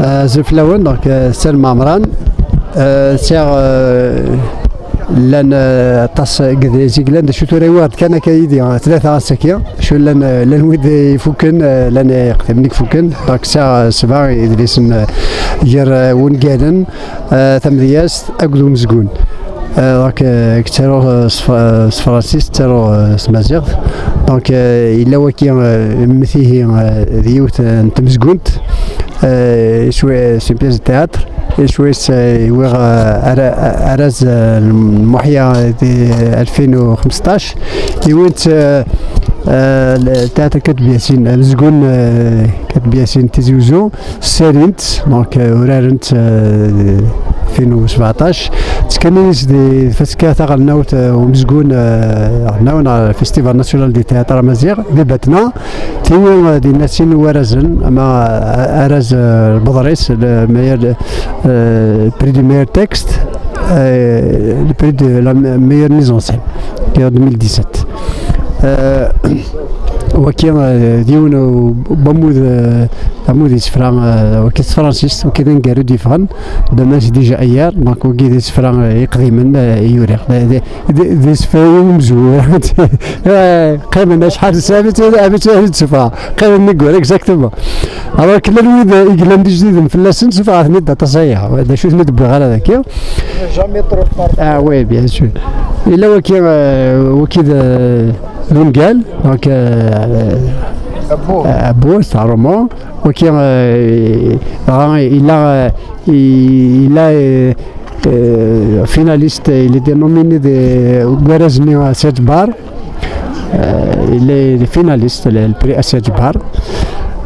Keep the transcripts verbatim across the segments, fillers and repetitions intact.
Azul fell-awen, donc, euh, Sel Mamran. Euh, sɛiɣ, euh, llan, euh, aṭas n yidlisen i yellan, d acu tura, yewweḍ-d kan akka yid-i, euh, tlata ass-agi. Acu llan, euh, llan wid ifuken, euh, llan iqdimen i ifuken. Donc, sɛiɣ, euh, sebɛa idlisen, euh, gar, euh, wungalen, euh, tamedyazt akked umezgun. Euh, donc, euh, ttaruɣ, euh, s, euh, s tefransist, ttaruɣ, euh, s tmaziɣt. Donc, euh, yella waki, euh, mmtihi, euh, d yiwet, euh, n tmezgunt. Euh, iswi, c'est une pièce de théâtre. Iswi-s, euh, iwiɣ, euh, ara-, araz, euh, n Muḥya di alfin u xmesṭac. Iwin-tt, euh, euh, le théâtre Kateb Yasin, amezgun, euh, Kateb Yasin Tizi Uzzu. Sserint, donc, euh, urarent, euh, alfin u sbeɛṭac. Ttkemmil-itt di tfaska taɣelnawt, euh, umezgun, euh, aɣelnaw neɣ Festival National du Théâtre Amaziɣ, di Batna. Tiwi, euh, dinna sin warrazen, ama, euh, arraz, euh, Lbeḍris, le meilleur, euh, prix du meilleur texte, euh, le prix de la me-, meilleure mise en scène, qui est en deux mille dix-sept. Euh, waki, euh, d yiwen n wamud, euh, amud isefra, euh, waki s tefransist, waki d aneggaru d-yeffɣen, d amas déjà hier, donc waki d isefra, euh, iqdimen, euh, i uriɣ. D, d, d, d isefra i umezwura. Eh, qqimen acḥal n ssaɛa, amek, amek, amek tessefra? Qqimen nnig wara, exactement. Alors que llan wid, euh, i yellan d ijdiden fell-asen, sefra-ten-id aṭas aya. D acu i ten-id-wwiɣ ara daki? Jamais trop tard. Ah oui, bien sûr. Yella waki, euh, waki d, d ungal, donc, euh, Abbu. Abbu, c'est un roman. Waki, euh, dɣa yella, euh, yella, euh, euh, finaliste, il était nominé de Guerezni à Sedbar. Euh, il est finaliste, le, le prix à Sedbar.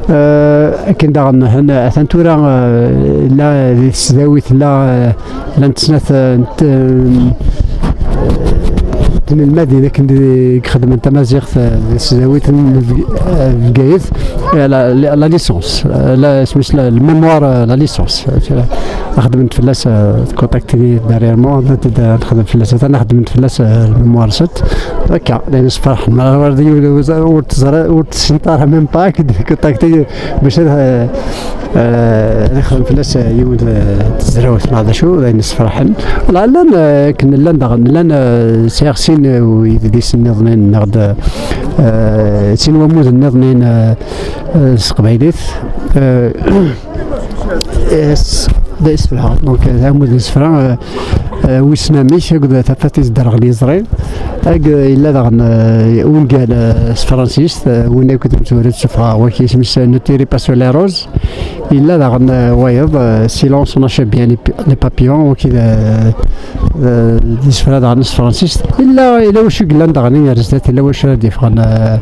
Euh, akken daɣen, han-, atan tura, euh, la, di tesdawit, la, euh, Llant snat, eh, n t-, eh, tnelmadin akken di, i ixeddmen tamaziɣt, eh, di tesdawit n Bg-, eh, Bgayet, eh, la, la, la licence, eh, la, isem-is la, le mémoire, eh, la licence. Eh, xedment fell-as, eh, tkuntakt-iyi derrière moi, ad nexdem fell-as, atan xedment fell-as, eh, le mémoire sept. Akka, d ayen yessefraḥen. Ma ur d-, ur d-, ur teẓra, ur tessint ara même pas, akken di tkuntakt-iyi bac ad, eh, Eh, ad nexdem fell-as, eh, yiwet, eh, tezrawt neɣ d acu, d ayen yessefraḥen. Wala, llan, eh, akken llan daɣen, llan, eh, sɛiɣ sin, eh, yidlisen nniḍen, neɣ d, eh, sin wamuden nniḍen, eh, eh, s teqbaylit. Eh, eh, s-, d isefra. Donc, eh, d amud n isefra, eh, eh, wissen amek, akked tafat i s-derɣen yeẓri. Ag, eh, yella daɣen, eh, ungal, eh, s tefransist, eh, win akk i d-, tura d-sefra, waki isem-is, eh, Ne tire pas sur les roses. Yella daɣen, eh, wayeḍ, eh, Silence on achète bien les pi-, les papillons, waki d, eh, d isefra daɣen s tefransist. Yella, yella wacu yellan daɣen ar zdat, yella wacu ara d-yeffɣen, eh,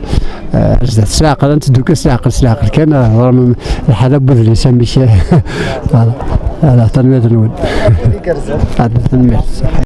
eh, ar zdat. S leɛqel, ad nteddu kan s leɛqel, s leɛqel kan, eh, ẓer lḥala n wedlis amek. Voilà. Voilà, tanemmirt-nwen. Tanemmirt.